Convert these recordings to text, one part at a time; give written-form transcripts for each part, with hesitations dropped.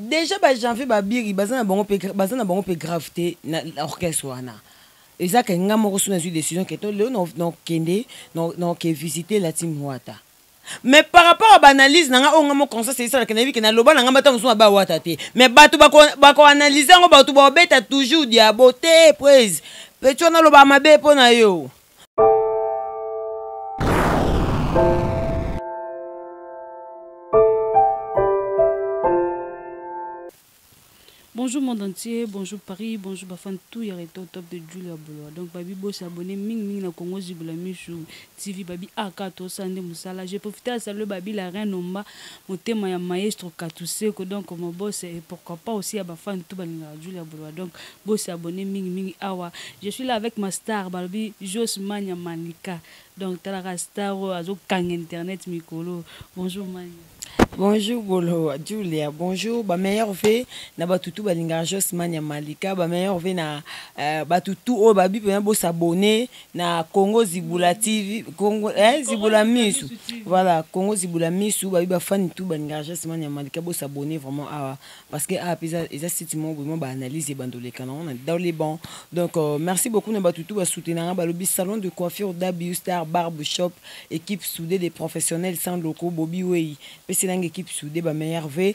Déjà ba Janvier Babiri baza na bango pe, baza na bango pe grave te na orchestre wana. Eza ke nga moko so nazwi décision ke to lelo nakende naoke visiter la team Wata. Mais par rapport à baanalyse na nga oyo nga moko conscience esalaka, nayebi ke naloba na nga mbata mosusu mabe awata te, mais bato bakoanalyse yango, bato baobeta toujours diabo te. Prise peti wana aloba mabe mpo na yo. Bonjour monde entier, bonjour Paris, bonjour bafan tout ya reto top de Julia Boloa. Donc babi bo s'abonner mingi mingi na Congo Zibula Michou TV, babi aka to sande musala. J'ai profité à saluer babi la reine Omba, motema ya maestro Katuseko, donc mon boss, et pourquoi pas aussi à bafan tout balinga Julia Boloa. Donc bo s'abonner mingi mingi awa. Je suis là avec ma star balobi Jos Mania Malika. Donc talaka star oyo azo kanga internet mikolo. Bonjour Mania. Bonjour Bolo, Julia, bonjour, ba meilleur vœu na batutu balingaka Jos Mania Malika, ba meilleur vœu na batutu oyo babi pena bo s'abonner na Congo Zibula TV, Congo Zibula Misu. Voilà, Congo Zibula Misu, babi ba fan tout balingaka Jos Mania Malika bo s'abonner vraiment awa parce que awa pesa eza site moko vraiment ba analyse bandoleka na on dans les bancs. Donc merci beaucoup na batutu ba soutenir balobi salon de coiffure W Star Barbe Shop, équipe soudée des professionnels sans locaux Bobby Way. Pesi nanga équipe soudée ba meilleur V,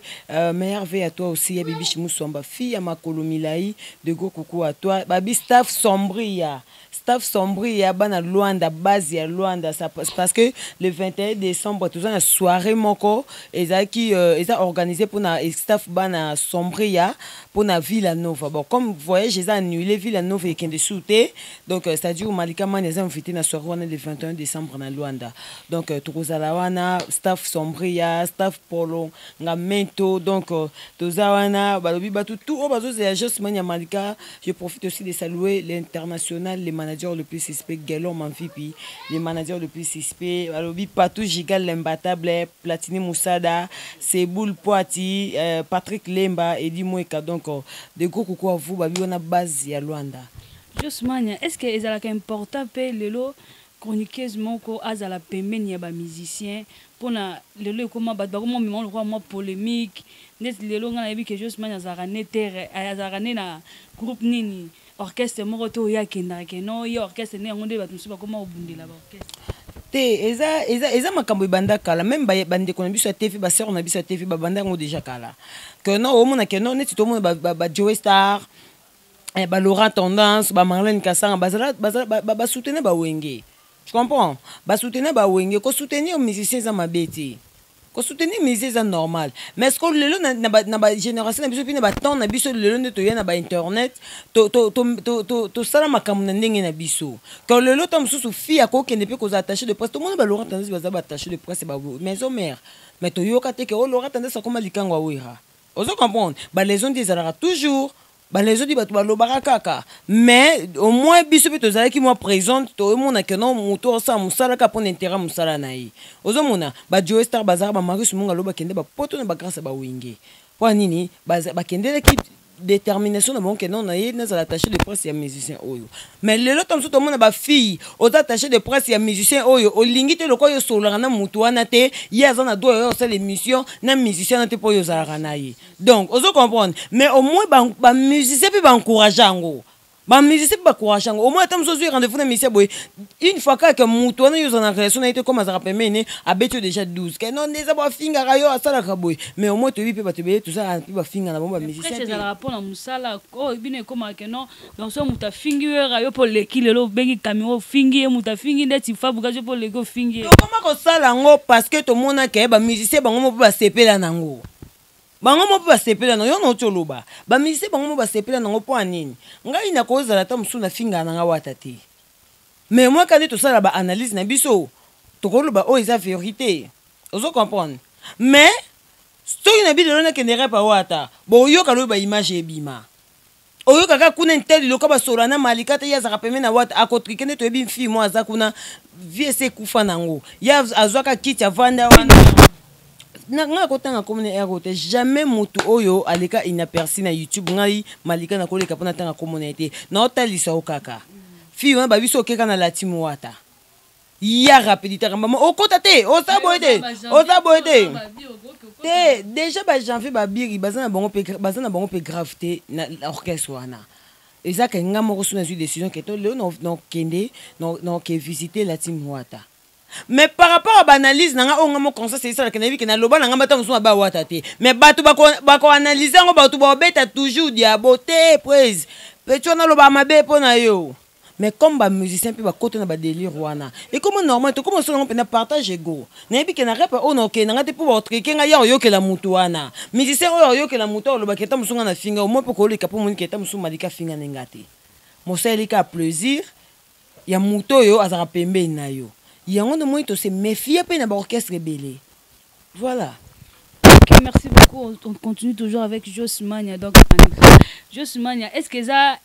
meilleur V à toi aussi ya Bibi Chimuswamba, fille ya makolo milai de gros coucou à toi. Babi staff sombria, staff sombria bana Luanda, base ya Luanda, ça parce que le 21 décembre tout ça na soirée moko ezaki eza organisé pour na staff bana sombria pour na Villa Nova. Bon, comme voyage eza annulé, Villa Nova ekende souté. Donc c'est-à-dire Malika Mani eza invité na soirée wana le 21 décembre na Luanda. Donc tokozala wana staff sombria, staff polo ngamento. Donc toza wana balobi batu tout oyo bazozela Jos Mania Malika. Je profite aussi de saluer l'international, le manager le plus suspect Gelon Manfipi, le manager le plus suspect balobi Patou Gigal l'imbattable, Platini Moussada, Seboul Poati, Patrick Lemba, Edi Mweka. Donc de gros coucou à vous babi wana base ya Luanda. Jos Mania, est-ce que ezalaka important pe lelo chroniqueuse moko azala pembeni ya ba musicien pona lelo ekoma bato bakoma mema lokola mwa polémique neti lelo nga nayebi ke Jos Mania azalaka ne terre, azalaka ne na groupe nini orchestre moko te oyo akendaka ke non ye orchestre ne yango nde bato mosusu bakoma kobundela ba orchestre. Te, eza makambo ebanda kala, même bandeko na biso ya TV, ba sœur na biso ya TV babanda yango déjà kala. Que non, omona ke non, neti tomona ba Joe Star, ba Laurent Tendance, ba Marlène Kassanga, bazala, bazala, ba, ba, ba soutenir ba Wenge. Tu comprends? Ba soutenir ba Wenge, ko soutenir musicien za mabeti. Ko soutenir musicien za normal. Mais est-ce que lelo na, na ba, na ba génération na biso puis na ba temps na biso lelo nde toya na ba internet, to, to, to, to, to, to sala makambo na ndenge na biso. Quand lelo tam susu fille akokende pe koza attaché de presse, tout le monde ba Laurent Tendance baza ba attaché de presse ba maison mère. Mais toyoka te ke oh Laurent Tendance akoma likango awira. Ozo comprendre? Ba les on dit ezalaka toujours. Ba les autres bato balobaka kaka. Mais au moins biso pe tozalaki moi présente, toyomona ke non moto osala mosala kaka mpona intérêt mosala na ye. Ozomona ba Joe Star bazalaka ba Marius Munga loba kende ba poto na ba grâce ba Wenge. Mpo nini? Baza, bakendelaki détermination na bango ke non na ye nazala attaché de presse ya musicien oyo. Mais lelo to mosusu tomona ba fille oza attaché de presse ya musicien oyo olingi te lokola yo sololaka na motu wana te, ye aza na droit ya osala émission na musicien na te mpo oyo ozalaka na ye. Donc ozo comprendre, mais au moins ba musicien pe ba encourager yango. Ba musicien pe ba encourager yango. Au moins ata mosusu ozwi rendez-vous na musicien boye, une fois kaka motu wana yo oza na relation na ye te comme azalaka pembeni, abeti yo déjà 12. Ke non, eza bafingaka yo, asalaka boye. Mais au moins toyebi pe bato ebele tozalaka pe bafinga na bango ba Mais musicien presse te. ezalaka mpona mosala oyo bino ekomaka ke non, donc so moto afingi yo era yo mpo oleki lelo obengi caméra ofingi ye, moto afingi ndeti Fabregas yo mpo oleki ofingi ye. Tokoma kosala yango parce que tomonaka ye ba musicien bango moko mpe basepela nango. Bango moko mpe basepela nango, yo na oti oloba. Ba musicien bango moko basepela nango mpo ya nini? Ngai nakozala ata mosusu nafingaka na ngai wata te. Mais moi quand tosala ba analyse na biso, tokoloba oyo eza vérité. Ozo comprendre? Mais soki na bilelo nakende rep wata, boyoka loyo ba image ebima. Oyoka kaka kuna intel loka basola na Malika te, ye azalaka pembeni na wata, akotrike nde toyebi fille mo aza kuna, vie ese ekufa nango. Ye azwaka kiti avanda wana. Na nga kotanga komona ero te, jamais mutu oyo aleka inaperçu na YouTube ngai Malika nakoleka mpona tanga komona ye te. Na otalisa yo kaka. Fille wana ba biso okeka na la team wata. Ya rapidité akamba okota te, oza boye te, oza boye te te. Déjà bajanvier babiri baza na bango mpe, baza na bango mpe grave te na orchestre wana. Eza ke nga moko so nazwi décision ke to lelo nakende, naoke visiter la team Wata. Mais par rapport à baanalyse na nga oyo nga mo conscience esalaka, nayebi ke naloba na nga bata mosusu mabe awata te, mais bato bakoanalyse yango, bato baobeta toujours diabo te. Prise peti wana aloba mabe mpo na yo, mais comme bamusicien mpe bakota na badélire wana, ekoma normal. Tokoma osala yango mpena partage ego. Nayebi ke na rep oyo naokende na nga te mpo baotrike ngai ya oyokela mutu wana, musicien oyo oyokela mutu oyo olobaki ata mosu nga na finga omoi mpo koleka mpo moniki ata mosu malika afinga na nga te. Mosaleli kaka plaisir ya moto oyo azalaka pembeni na yo. Yango nde omoni tose méfie mpe na baorchestre ebele, voilà. Ok, merci beaucoup. On continue toujours avec Jos Mania. Donc, Jos Mania, est-ce que ça,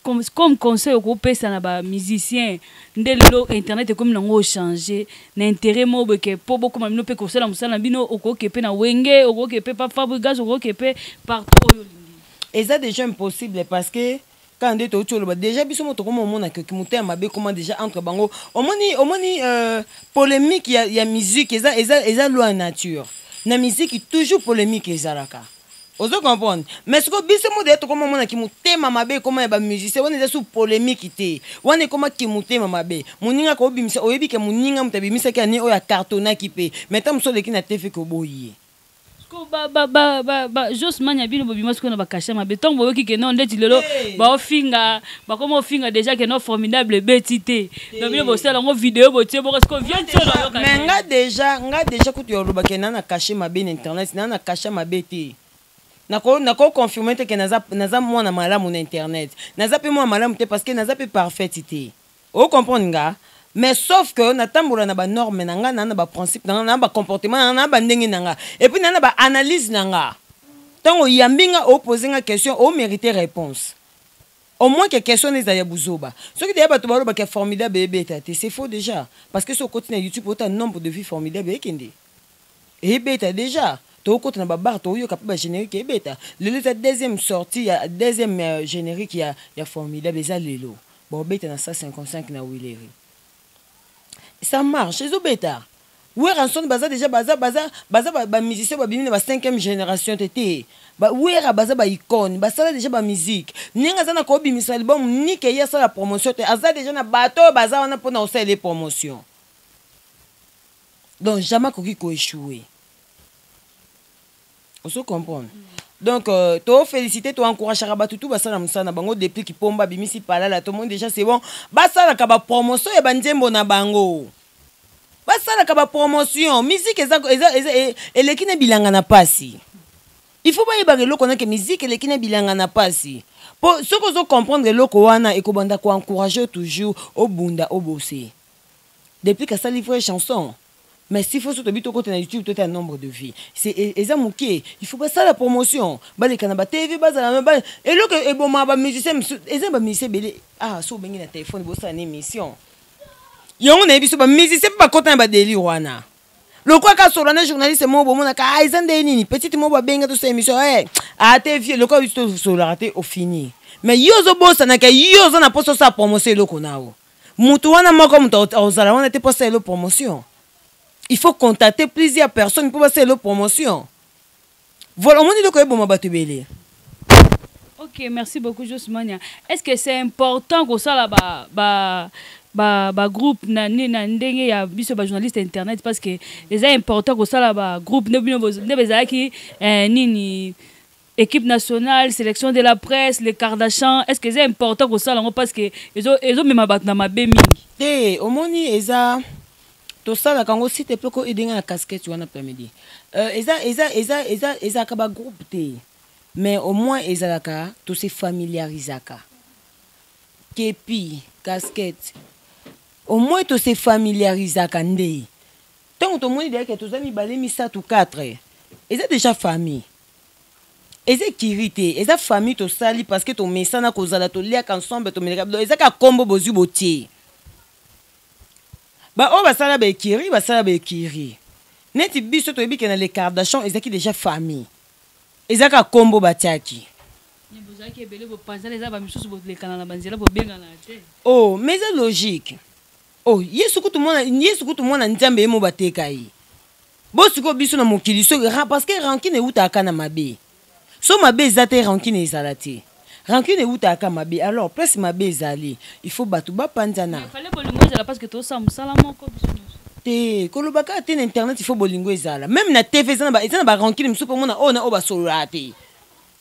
comme conseil okopesa na bamusicien nde lelo internet ekomi nango ochange na intérêt moko boye ke mpo bokóma bino mpe kosala mosala na bino, okoke mpe na Wenge, okoke mpe pa Fabrigas, okoke mpe partout oyo olingi? Eza déjà impossible, parce que kaka nde touti oloba déjà, biso mo tokoma omona ke motema mabe ekoma déjà entre bango. Omoni polémique ya musique eza loi ya nature. Na musique toujours polémique ezalaka, ozo comprendre? Mais sikoyo biso mo deya tokoma omonaki motema mabe ekoma ya bamusicien wana. Eza su polémique te, wana ekomaki motema mabe. Moninga koobimisa, oyebi ke moninga moto abimisaki ani oyo akartonaki mpe, mais ta mosu oleki na te fe koboyi ye. Jos Mania, bino bobima sikoyo na bacachet mabe. Ntongo boyoki ke non, ndeti lelo baofinga, bakoma ofinga déjà ke non, Formidable ebeti te, donc bino bosala yango video, botie boko sikoyo vie ntiolo oyoka. Mais nga déjà kutu ya olobaki na cachet mabe na internet, na cachet mabe te. Nako confirme te ke naza mwana malamu na internet. Naza mpe mwana malamu te, parce que naza mpe parfaite te, ocomprendre nga? Mais sauf que natambola na banorme na nga, na baprincipe na nga, na bacomportement na nga, na bandenge na nga, et puis na baanalyse na nga. Ntango oyambi nga, opose nga question, omérite réponse. Au moins que question eza ya buzoba. Soki deya bato balobaka Formidable ebeta te, c'est faux déjà, parce que soki okoti na YouTube, ota nombre de vues, Formidable ekende ebeta déjà. Tokota na babar, toyoka mpe bagénérique ebeta. Lelo eza deuxième sortie ya deuxième générique ya Formidable. Eza lelo baobeta na 155 na Wileri. Ça marche, ezobeta. Werrason baza déjà, baza bamusicien babimi na ba cinquième génération te te. Wera baza baicône, basala déjà bamusique. Ndenge aza na kobimisa album nike, ye asala promotion te, aza déjà na bato oyo baza wana mpona kosalela promotion. Donc jamais akoki koéchouer, ozo comprendre? Donc tofélicité, toencourageaka bato tu basala mosala na bango. Depuis kipomba abimisi palala, tomoni déjà c'est bon. Basalaka bapromotion ya banzembo na bango, basalaka bapromotion. Musique eza eleki na bilanga na pasi. Il faut bayebaka eloko wana ke musique eleki na bilanga na pasi, mpo soki ozocomprendre eloko wana, ekobanda koencourage toujours obunda, obose. Depuis kasali vraie chanson, mais s'il faut tobi tokota na YouTube, tota nombre de vues, c'est eza moke. Il faut basala promotion, baleka na batv, bazala eloko eboma bamusicien mosusu. Eza bamusicien ebele. Ah, so obengi na telefone, bosala na émission yango, nayebi so bamusicien mpe bakota na badélire wana. Lokola kasola na journaliste moko, bomonaka, ah, eza nde nini, petite moko babenga, tosala émission, ate vie lokola biso tosololaka te, ofini. Mais yo ozobosanaka, yo oza na mposa osala promotion eloko nao, motu wana moko moto ozala wana te mpo asala elo promotion. Il faut contacter plusieurs personnes mpo basala elo promotion. Voilà, omoni eloko eboma bato ebele. Ok, merci beaucoup, Josmania. Est-ce que c'est important kosala ba groupe na ndenge ya biso bajournaliste internet? Parce que eza important kosala bagroupe nde bino nde bezalaki nini, équipe nationale, sélection de la presse, les Kardashian. Est ce que eza important kosala yango? Parce que ezomema bato na mabe mingi. Te, omoni, eza tosalaka yango site mpe ko edenga na casquette wana après-midi. Eza ezalaka bagroupe te, mais au moins ezalaka tose familiarisaka kepi casquette. Au moins tose familiarisaka nde ntango tomoni deyake toza mibale, misato, 4, eza déjà famille. Eza ekiri te, eza famille tosali, parce que tomesana kozala, toliaka ensemble, tomeleka. Donc eza kaka nkombo bozwi botie. Baoyo basala baekiri, basala baekiri neti biso toyebi ke na les Kardashian ezalaki déjà famille, eza kaka nkombo batiaki. Bozalaki ebele, bopanzana, eza bamisusu bolekana na banzela, bobengana te. Oh, mais eza logique. Oh, Yesu kutu mwana, Yesu kutu mwana Nzambe ye mo bateka ye. Bo sikoyo biso na mokili so, parce que rancune ewutaka na mabe. So mabe eza te, rancune ezala te. Rancune ewutaka mabe. Alors place mabe ezali, il faut bato bapanzana. Mais fallait bolingo ezala parce que tosala mosala moko biso nyonso. Te, koloba kaka te na internet il faut bolingo ezala. Même na TV eza na ba, eza na ba rancune mosusu mpo mona oyo na oyo basololaka te.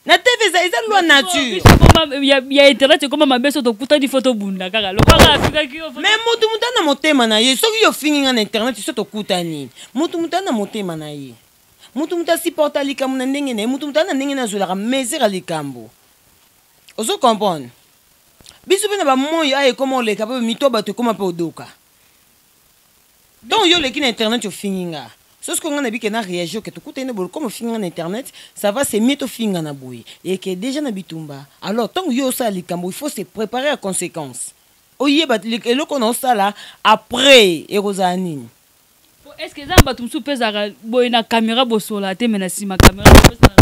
Na TV eza, eza loi nature. Biso koma, ya, ya internet ekoma mabe so tokutani fo tobunda kaka. Lokola kaka afikaki yo, fo Mais motu motu ana motema na ye. Soki yo ofingi nga na internet so tokutani, motu motu ana motema na ye. Motu motu asupporta likambo na ndenge na ye. Motu motu ana ndenge na azwelaka mesure ya likambo. Ozo comprendre? Biso mpe na ba moi aye ekoma oleka mpe mito bato ekoma mpe odoka. Donc yo oleki na internet ofingi nga. Soki nga na bike na réagir ke tokutani na boye, comme ofingi nga na internet, ça va, c'est mieux tofinga na boye. Et que déjà na bitumba. Alors tant yo osala likambo, il faut se préparer à conséquence. Oyeba eloko na osala après ekozala nini? Est-ce que eza na bato mosusu mpe ezalaka boye na caméra bosola te, mais na nsima caméra bosala?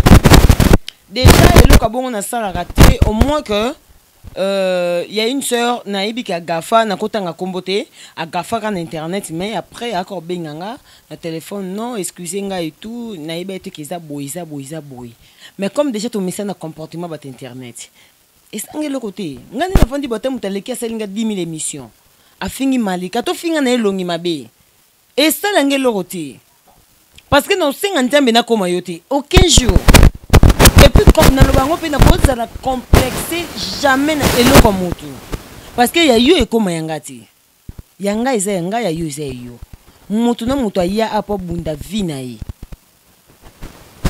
Déjà eloko ya bongo nasalaka te, au moins que y a une sœur nayebi ke agafa, nakotanga kombo te, agafaka na internet, mais après akobenga nga na téléphone, non, excusez nga et tout, nayebi ete ke eza boye, eza boye, eza boye. Mais comme déjà tomesana na comportement bato internet, esanga eloko te. Nga nde nafandi boye, ata moto aleki asali nga 10 000 émissions, afingi Malika, tofinga na elongi mabe, esalanga eloko te, parce que naosenga Nzambe nakóma yo te aucun jour. Et puis comme naloba yango mpe, nakozala complexe jamais na eloko ya motu, parce que ya yo ekóma yanga te. Ya ngai eza ya ngai, ya yo eza ya yo. Motu na moto aya apo abunda vie na ye.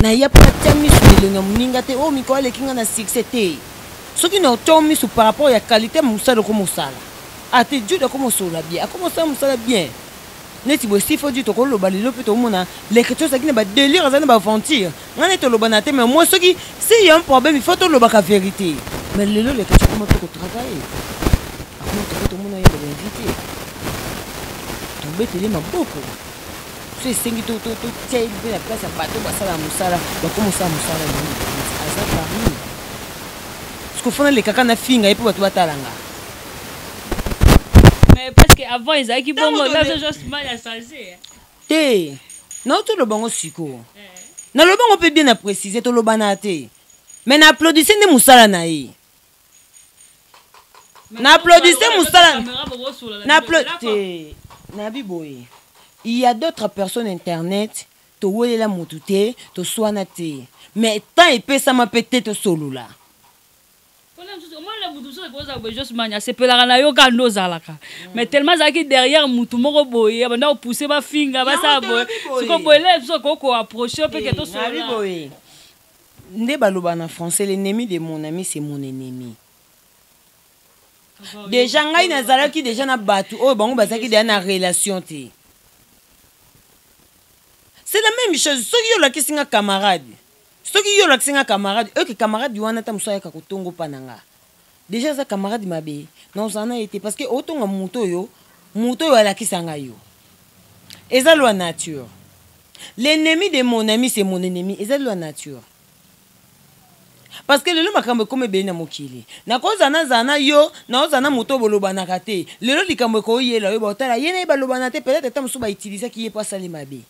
Naya mpo natia misu na elongi ya moninga te. Oyo mikolo aleki nga na succès te. Soki na otya misu par rapport ya qualité ya mosala, okomosala ate Jude akomosolola bien, akomosala mosala bien neti boye. Sifo di tokoloba lelo mpe tokomona leketio azalaki na badélire, azali na baaventure. Ngai nde toloba na te, mais moi soki si y a un problème, il faut tolobaka vérité. Mais lelo leketio akoma mpe kotravaille, akoma toko tomona ye bainvité, tobetele maboko. So esengi totia ye mpe na place ya bato basala mosala, bakoma osala mosala yango, aza parmi. Parce que fona lekaka na finga ye mpo bato batalanga. Mais parce que avant ezalaki bongo, là Josman a changé. Te, nao toloba ngo sikoyo, naloba ngo mpe bien na précise, toloba na te, mais na applaudisse nde mosala na ye, na applaudisse mosala na te. Nabi boye, il y a d'autres personnes internet towelela motu te, toswana te, mais temps epesama mpe te tosolola. Omona mutu mosusu ekozala boye, Josman asepelaka na yo kaka nde ozalaka, mais tellement azalaki derrière mutu moko boye, abanda kopousse bafinga, basala boye. Siko boye le biso okoki koapproche mpe ke tosolola. Boye nde baloba na français: l'ennemi de mon ami, c'est mon ennemi. Déjà ngai nazalaki déjà na bato oyo bango bazalaki déjà na relation te. C'est la même chose soki yo olakisi nga camarade, soki yo olakisi nga camarade oyo, camarade wana ata mosu ayaka kotongo mpa na nga, déjà aza camarade mabe, nazala na ye te, parce que otonga moto oyo, moto oyo alakisa ngai yo. Eza loi nature: l'ennemi de mon ami, c'est mon ennemi. Eza loi nature, parce que lelo makambo ekóma ebele na mokili. Nakozala nazala na yo, naozala na moto oyo bolobanaka te. Lelo likambo ekoyela oyo baotala ye na ye balobana te, peut-être ata mosusu bautilisaki ye mpo asali mabe.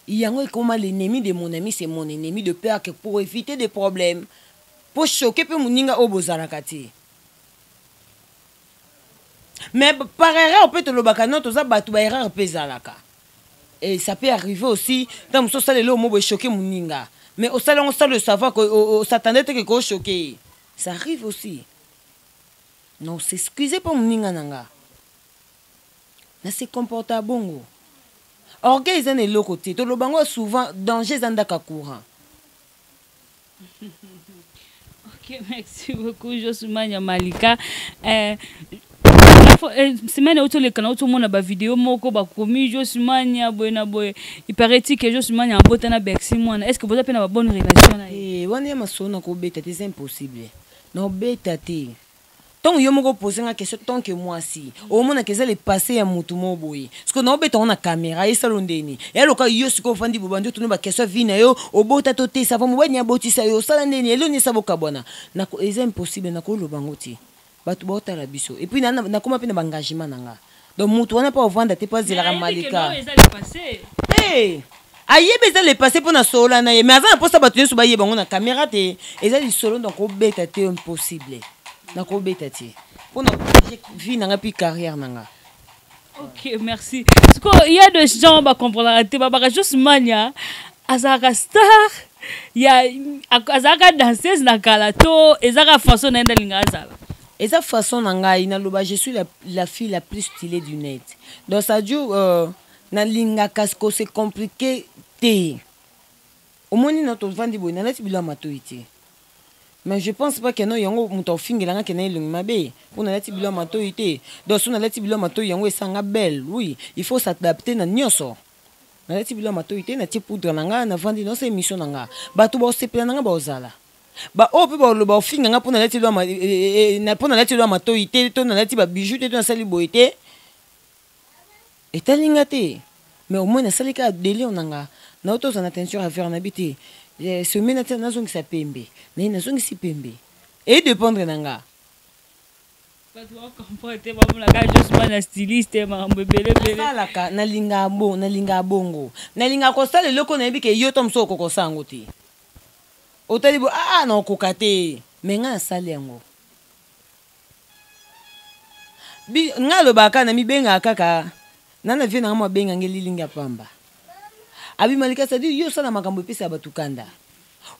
Yango ekóma l'ennemi de mon ami, c'est mon ennemi, de peur que pour éviter des problèmes, po choquer mpe moninga oyo bozalaka te. Mais par erreur mpe tolobaka non, toza bato, baerreur mpe ezalaka et ça peut arriver aussi. Ntango mosusu osala eloko mo boye, choquer moninga, mais osala yango sans le savoir, os'attendait te ke kochoquer. Ça arrive aussi. Non, s'excuse mpo moninga na nga na se comporta bongo. Orgueil eza na eloko te. Toloba yango souvent, danger eza ndaka courant. Ok, merci beaucoup, Josumania Malika. Semaine oyo toleka na otomona bavideo moko bakomi Josumania boye na boye. Il paraît-il que Josumania abota na Bercy mwana. Est ce que boza mpe na babonne relation na ye? Wana ya masolo na kobeta te, eza impossible na obeta te. Ntongo yo moko opose nga question tant que mwasi, omonaka eza le passé ya motu moko boye. Sikoyo naobeta ngo na caméra, esalo ndeni ya loka yo sikoyo ofandi bobandi otuni baquestion ya vie na yo, obota to te, sava mobali abotisa yo, osala ndeni, eloni esa bokabwana. Eza impossible, nakoloba ngo te. Bato baotala biso. Et puis nakóma mpe na baengagement na nga. Donc motu wana mpo ovanda te, mpo azelaka Malika. Hey! Ayebi eza le passé mpo na solola na ye, mais aza na mposa bato nyonso bayeba yango na caméra te. Eza lisolo, donc obeta te, impossible, nakobeta te mpo na vie na nga mpi carrière na nga. Ok, merci. Sikoyo, il y a des gens bacomprendaka te, babaka Josmania azalaka star ya, azalaka danseuse na kala, to ezalaka façon na ye nde alinga azala? Eza façon na ngai. Naloba, je suis la fille la plus stylée du net. Donc ça dure, nalingaka kose compliqué te. Omoni na tovandi boye, nalati bilo ya matoi te, mais je pense pas que no yango moto aofingelanga ke na elongi mabe mpo nalati bilo ya matoi te. Donc so nalati bilo ya matoi, yango esanga belle. Oui, il faut s'adapter na nyonso. Nalati bilo ya matoi te, natie poudre na nga, navandi nyonso, émission na nga, bato baosepela na nga, baozala baoyo mpe baloba ofinga nga mpo nalati mpo nalati lo ya matoi te, to nalati babiju te, to nasali boye te, etali nga te. Mais au moins nasali kaka délire na nga. Nao tozala na teinture ya vert, nayebi te, semaine natia, nazongisa pembe, naye nazongisi pembe, edépendre na nga. Bato bacomprendre te, bamonaka Josman styliste, makambo ebele ebele. Nasalaka, nalingaka bo, nalingaka bongo, nalingaka kosala eloko nayebi ke yo to mosu okoka kosala yango te. Otali bo, ah, naokoka te, mais ngai nasali yango. Ngai alobaka kaka, namibengaka kaka na vie na ngai, mo abenganga elilingi ya pamba. Abimalika, c'est-à-dire yo osala makambo epesaka bato kanda.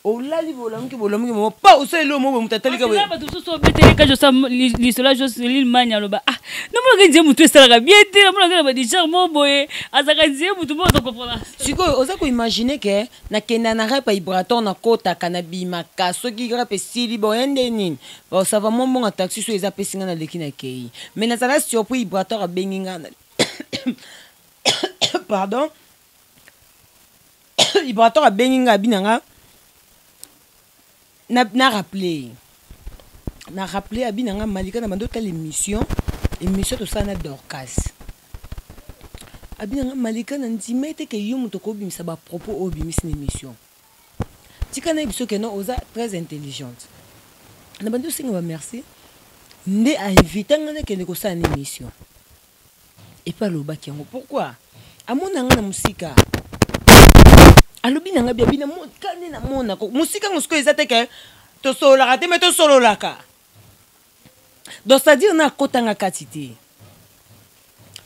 Olali, bolamuki, bolamuki momo pa osala eloko moko boye, moto atali kaka boye. Bato mosusu obeteleka josa lisolo ya Joseline Mania, aloba: "Ah, namonaka nzie motu esalaka bien te, namonaka na badisher mo boye, azalaka nzie motu mo ozocomprendre." Sikoyo oza koimagine ke nakenda na rep vibrator, nakotaka, nabimaka, soki rep esili, boye nde nini? Bon, ça va, mwa mbongo ya taxi so eza, apesi nga, naleki, nakei. Mais nazala surpris, vibrator abengi nga, pardon, vibrator abengi nga, abi na nga na rappelé, na rappelé, abi na nga: "Malika, na bandi otala émission tosala na Dorcas." Abi na nga: "Malika, na ndima ete ke yo moto okobimisa bapropos oyo obimisi na émission. Tika na biso ke non, oza très intelligente." Na bandi osenga bamerci nde ainvite nga nakende kosala na émission. Epe alobaki yango pourquoi amona nga na mosika. Alobi na nga bi, abi ka nde namona mosika ngo. Sikoyo eza te ke tosololaka te, me tosololaka. Donc c'est-à-dire na akotanga kati te.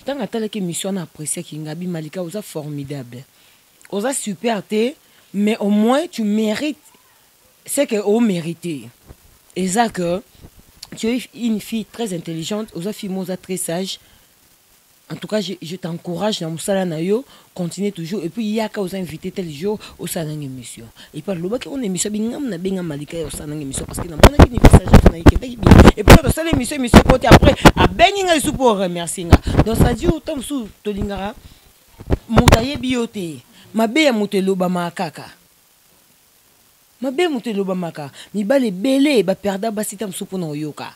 Ntango atalaki émission wana, appréciaki nga, abi: "Malika, oza formidable, oza super te, mais au moins tu mérites ce que omérité. Eza que tu es une fille très intelligente, oza fille mo oza très sage. En tout cas, je t'encourage na mosala na yo, continue toujours. Et puis yaka, oza invité tel jour, osala nanga émission." Et puis alobaki ona émission, bingamu nabenga Malika ya osala nanga émission, parce que namonaki niveau sagesse na ekendaki bien. Et puis tosala émission koti, après abengi nga lisusu mpo remercier nga. Donc c'est à dire ntango mosusu tolingaka moto ayebi yo te, mabe ya moto elobamaka kaka, mabe moto elobamaka. Mibali ebele baperda basi ta mosusu mpona oyoka,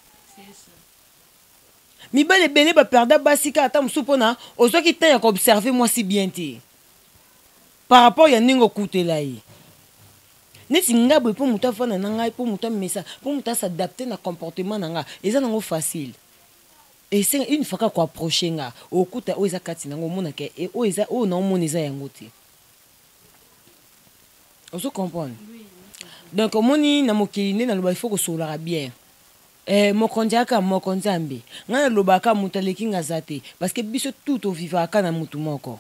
mibali ebele baperda basi kaka ata mosusu mpona ozwaki temps ya koobserve mwasi bien te par rapport ya ndenge okutela ye. Neti nga boye, mpo moto afanda na ngai, mpo moto amesa, mpo moto as'adapte na comportement na nga, eza nango facile. Esenga une fois kaka koapproche nga, okuta oyo eza kati nango, omonaka oyo eza oyo naomona eza yango te. Ozo comprendre? Donc omoni, na mokili nde naloba, il faut kosololaka bien. Mokonzi aka moko Nzambe. Ngai nalobaka, moto aleki nga aza te, parce que biso tu tovivaka na motu moko.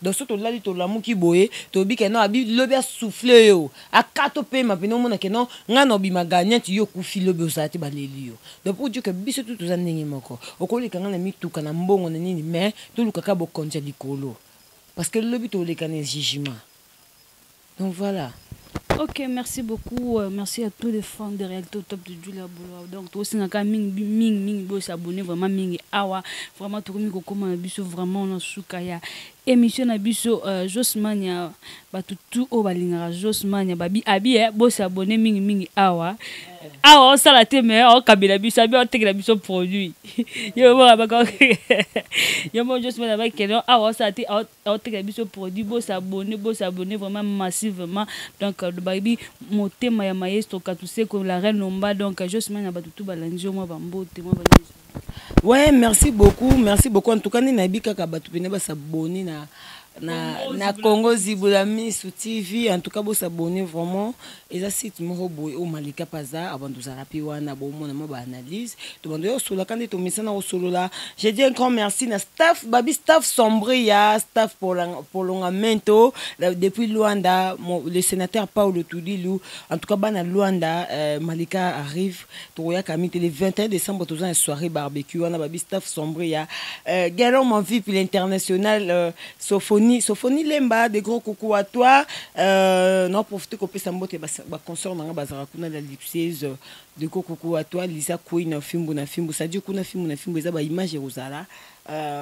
Donc so tolali, tolamuki boye, toyebi ke non, abi lobi asouffle yo, aka topema pene, omona ke non, ngai na obima gagnante, yo okufi lobi, ozala te, baleli yo. Donc pour dire que biso tu toza ndenge moko. Okoleka ngai na mituka, na mbongo, na nini, mais tolukaka bokonzi ya likolo, parce que lobi toleka na jugement. Donc voilà. Ok, merci beaucoup. Merci à tous les fans de Réalité au top de Julia Bouloir. Donc, toi aussi, nga mingi, mingi, mingi, bo s'abonner vraiment mingi. Awa, vraiment, tout comme kokoma na biso, vraiment, na suka ya émission na biso, Josmania, bato tout oyo balingaka Josmania, babi abi bo s'abonner mingi mingi awa. Awa osala te, mais okabela biso, abi otekela biso produit. Yo mo baka yo mo Josmania bakende awa, osala te, aotekela biso produit. Bo s'abonner, bo s'abonner vraiment massivement. Donc bayebi motema ya maestro Katuseko, la reine Nomba. Donc Josmania, bato tu balandi yo, mwa bambote, mwa banisi. Ouais, merci beaucoup, merci beaucoup. En tout cas, nayebi kaka bato pene basabonner na Congo Zibula Misu TV. En tout cas, bosabonner vraiment. Eza site moko boye oyo Malika paza abando ozala mpe wana, bomona mwa baanalyse tobando yo osolaka nde tomesana kosolola. Je dis un grand merci na staff, babi staff Sombria, staff Polongamento depuis Luanda, le sénateur Paulo Tudilu. En tout cas, bana Luanda, Malika arrive, tokoyaka mi te le 21 décembre, toza na soirée barbecue wana, babi staff Sombria. Galon mon vie, puis l'international, Sophonie, Sophonie Lemba, des gros coucou à toi. Non, profite kopesa mbote baconsort nanga bazalaka kuna na Lipsiese. De gros coucou à toi, Lisa Queen, fimbu na fimbu, c'est-à-dire kuna fimbu na fimbu, eza baimage ekozala,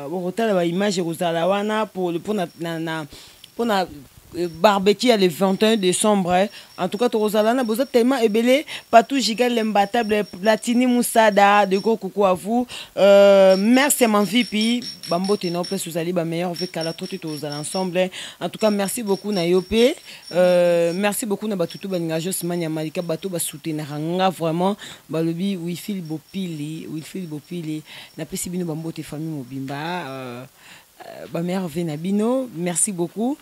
bokotala baimage ekozala wana pour na mpona barbecue ya le 21 décembre. En tout cas, tokozala na boza tellement ebele. Patou Giga l'imbattable, Platini Moussada, de gros coucou à vous. Merci à mon VP, bambote na place ozali, bameilleur vœu, kala trop te tozala ensemble. En tout cas, merci beaucoup na yo pe, merci beaucoup na batutu balinga Josman ya Malika, bato basoutenaka nga vraiment, balobi Wifil Bopili, Wifil Bopili, napesi bino bambote, famille mobimba, bameilleur vœu na bino. Merci beaucoup,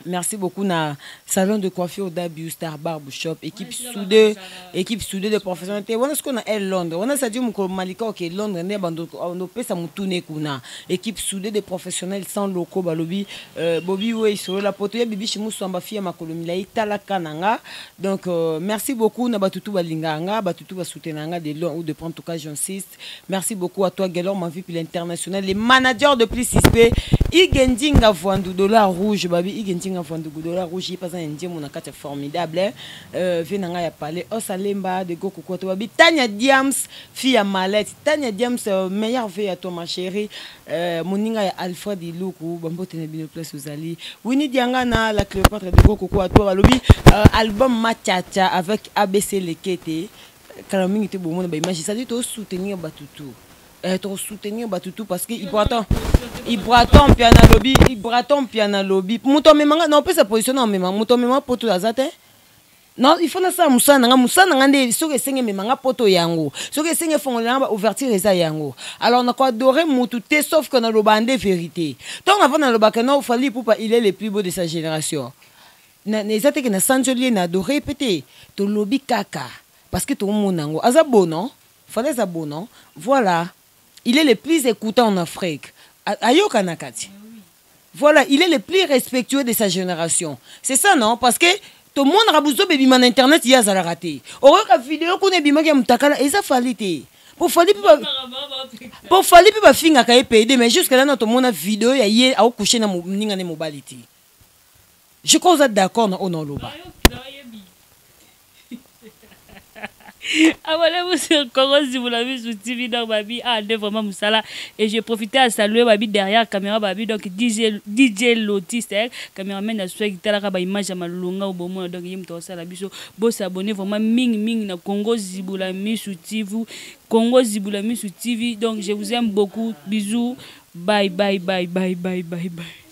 merci beaucoup na salon de coiffure d'Abiu Star Barbe Shop, équipe soudée, équipe soudée de professionnels. Wana sikoyo na el Londres wana, c'est-à-dire mokolo Malika oke Londres nde bando opesa motune kuna. Équipe soudée de professionnels sans locaux, balobi Bobi Wey solola poto ya Bibi Shimuswamba, fille ya makolo milai, talaka na nga. Donc merci beaucoup na batutu balingaka nga, batutu basoutenaka nga de loin ou de près. En tout cas, j'insiste, merci beaucoup à toi, Gelor ma vie, puis l'international, les managers de plus suspect, Igendinga Voandu dollar rouge, babi Igendinga Voandu dollar rouge, ye paza na nzembo na kati ya formidable, vie na ngai ya palais Osalemba, de gros coucou à toi, babi Tania Diams, fille ya Malette, Tania Diams, meilleur vœu à toi, ma chérie, moninga ya Alfred Iluku, bambote na bino place ozali. Winnie Diangana la Cléopâtre, de gros coucou à toi. Balobi album Machacha avec ABC Lekete, kala mingi te, bomona baimage, c'est-à-dire tosoutenir batutu, tosoutenir batutu parce que Ibraton, Ibraton mpe nalobi, Ibraton mpe nalobi, moto amemanga na opesa position na omema moto amema poto aza te. Non, il faut nasala mosala na nga, mosala na nga nde soki esenge ememanga poto yango, soki esenge efongolela nga baouverture eza yango. Alors nakoadore mutu te, sauf que naloba nde vérité. Ntongo avant nalobaka non, Fally Ipupa, il est le plus beau de sa génération. Eza teke na sanjoli ye, na adore ye mpe te, tolobi kaka parce que tomona yango aza beau. Non, Fally aza beau, non? Voilà, il est le plus écoutant en Afrique, ayoka kati. Voilà, il est le plus respectueux de sa génération, c'est ça, non? Parce que tomonaka buzoba ebima na internet, ye azalaka te. Okoyoka video kuna ebimaki ya motakala, eza Fally te. Po Fally mpe bafingaka ye pede, mais jusque là na tomona video ya ye aokushe na moninga ne mobali te. Je crois oza d'accord na oyo na oloba. Abonnez-vous sur Congo Zibula Misu TV. Donc babi, ah de vraiment musala et j'ai profité à saluer babi derrière caméra, babi donc DJ, DJ Lotis, hein, caméraman na swag, talaka ba image ya malonga au bon. Donc yim to sala biso, bo s'abonner vraiment mingi mingi na Congo Zibula Misu TV, Congo Zibula Misu TV. Donc je vous aime beaucoup, bisous, bye bye bye bye bye bye bye.